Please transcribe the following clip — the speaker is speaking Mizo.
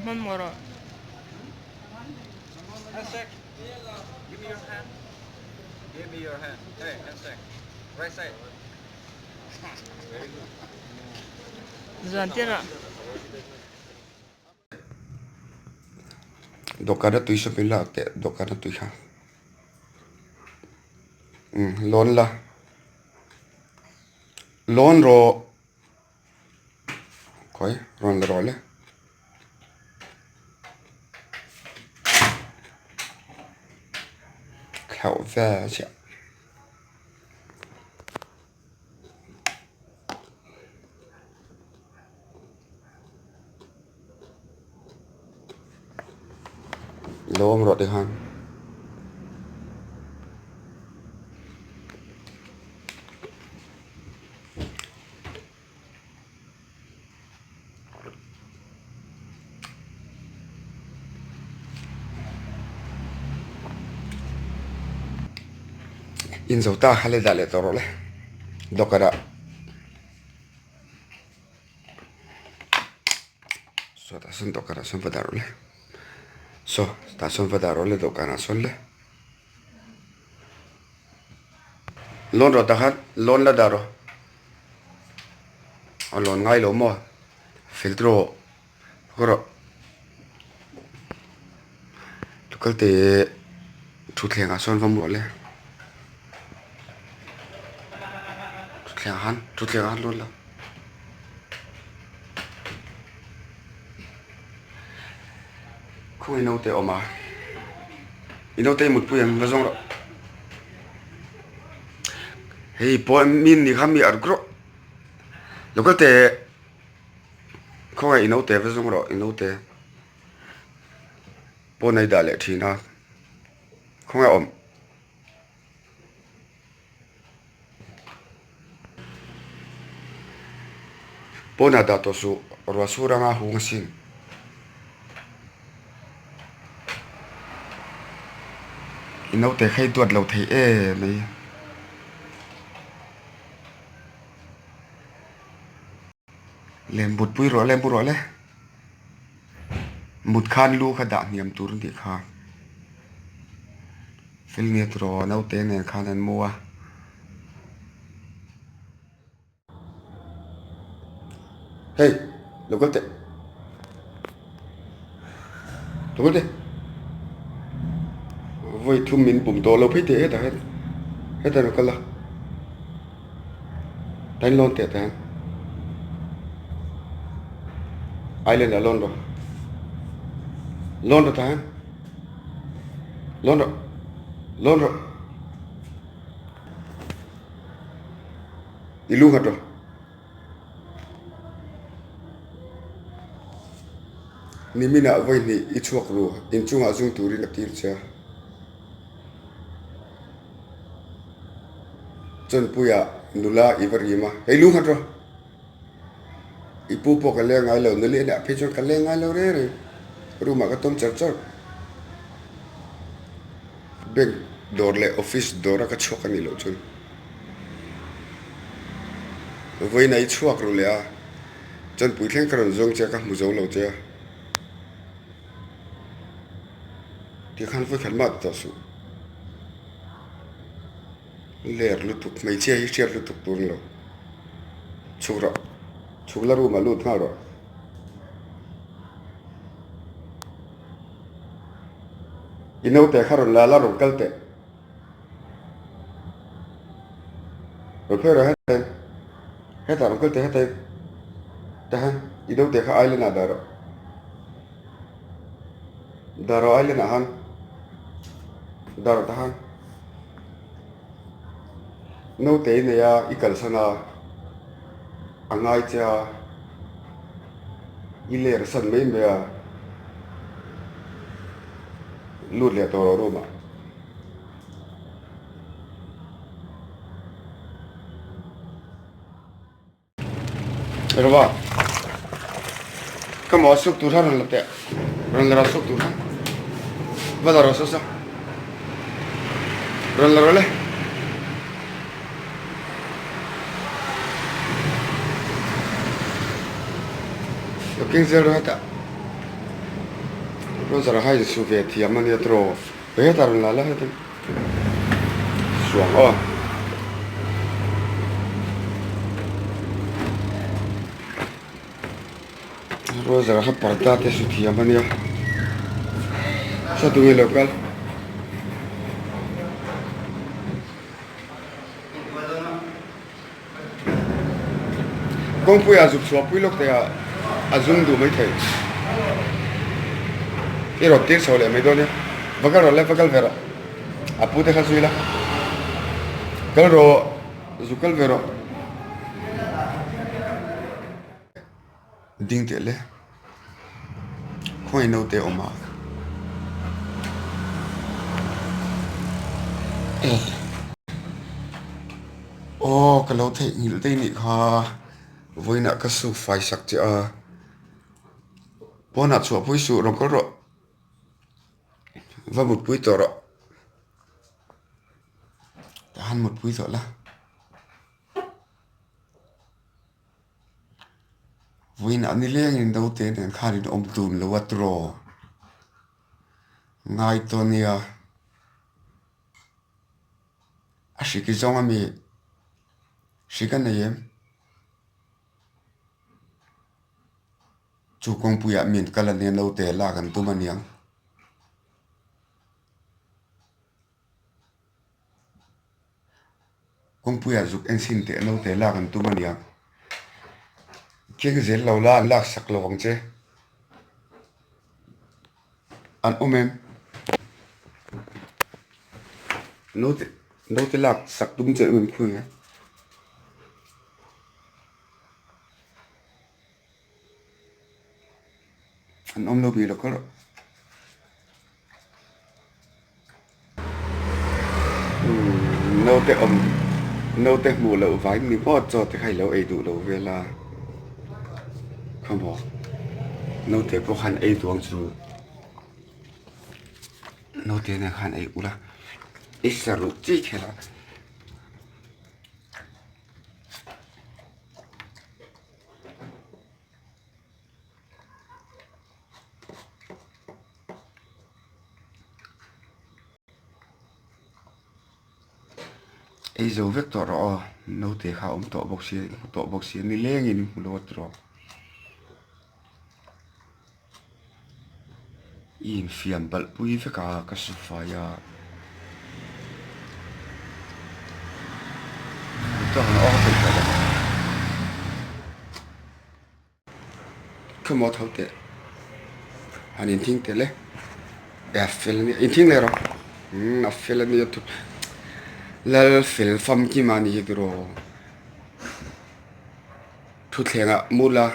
Hmanhmawh rawh. Zan tir ah. Dawhkan a tui saw min lak teh dawhkan a tui kha umm lawn la lawn rawh khawi rawn la rawh le. Thlauh vel chiah. Lo awm rawh tikhan inzo ta kha le dah leh tawh rawh le dawkar ah. Saw tah sawn dawhkanah sawn va dah rawh le saw tah sawn va dah rawh le dawhkanah sawn le lawn rawh tah khan lawn la dah rawh a lawn ngai lo maw fel tawh haw rawh local te thutthleng ah sawn va mu rawh le thutthleng ah khan thutthleng ah khan lawn la. Khawngaih naute a awm a i naute i mutpui ang va zawng rawh hei pawh mi ni kha mi arh rawh lo kal teh khawngaih i naute va zawng rawh i naute pawn a i dah leh thin a khawngaih a awm. Pawnah dah tawh suh, ruah sur anga hung asin. I naute kha i duat lo thei em mai. Lem but pui rawh le mu rawh le. Mut khan lu kha dah hniam tur a nih kha. Fel nge tiraw naute nen khan an mu a. Hey lo kal teh lo kal teh vawi thum min bum tawh lo phei teh hetah hian hetah lo kal a tain lawn teh tah hian island ah lawn rawh lawn rawh tah hian lawn rawh lawn rawh i lu nghat rawh. Niminah vawi hnih i chhuak ru, inchungah zung turin a tir che a. Chawnpuiah nula i va rim a, Hei lu nghat rawh! I pu pawh ka leng ngai lo, nuli a nih phei chuan ka leng ngai lo reng reng, room ah ka tawm char char. Bank dawr leh office dawra ka chhuak a nih loh chuan. Vawiin a i chhuak ru leh a, Chawnpui thleng ka rawn zawng che a, ka hmu zo lo che a. Tikhan vawikhat mah ti tawh suh. Ler lutuk, hmeichhia hi hriat lutuk tur ni lo. Chhuk rawh, chhuk la room ah lut nghal rawh. I naute kha rawn la la rawn kal teh. Rawn phei rawh hetain, hetah rawn kal teh hetain, tahan i naute kha island ah dah rawh. Dah rawh island ah han, dah rawh tahan. Naute i nei a, i kalsan a, a ngai che a, i ler san mai mai a, lut leh tawh rawh room ah. Rova ka maw suk tur kha rawn la teh rawn la rawh suk tur kha va la rawh saw saw rawn la rawh le. Lo keng zel rawh hetah. Roger kha in su ve thiam a nia tiraw. Hetah rawn la la heti. Suang aw. Roger kha parda te su thiam a nia. Sa tunge lo kal. Kawngpuia zuk chhuah pui lawk te ah a zum duh mai thei. I rawn tir chho leh mai dawn nia. Va kal rawh le, va kal ve rawh. A pu te kha zui la. Kal rawh, zuk kal ve rawh. Ding teh le. Khawngaih naute awm a. Aw ka lo theihnghilh daih nih kha vawiinah ka su fai sak che a. Pawnah chhuah pui suh rawn kal rawh. Va mutpui tawh rawh. Tah han mutpui tawh la. Vawiinah nilengin naute nen khan in awm dun lo a tiraw? Ngai tawh nia. A hrik i zawng ami? Hrik a nei em? Chu kawngpuiah min kal ania naute lak an tum aniang. Kawngpuiah zuk en chhin teh naute lak an tum ania. Keng zel lo la an lak sak lo ang che. An awm em? Naute naute lak sak tum che an khawi nge? An awm lo bik lo kar. Naute awm naute hmuh loh vain ni maw chaw te kha i lo ei duh lo vel a khawmaw naute pawh khan ei duh ang chu naute nen khan ei ula i saruk chi kher a. Ei zo vek tawh rawh aw naute kha a awm tawh bawk sia hmu tawh bawk sia nilengin hmu lo a tiraw i infiam balh pui vek a ka su fai a Khawmaw tho teh han inthing tel e a fel ania inthing leh rawh umm a fel ania thu lal fel famkim a ni hi tiraw thuthlengah mula.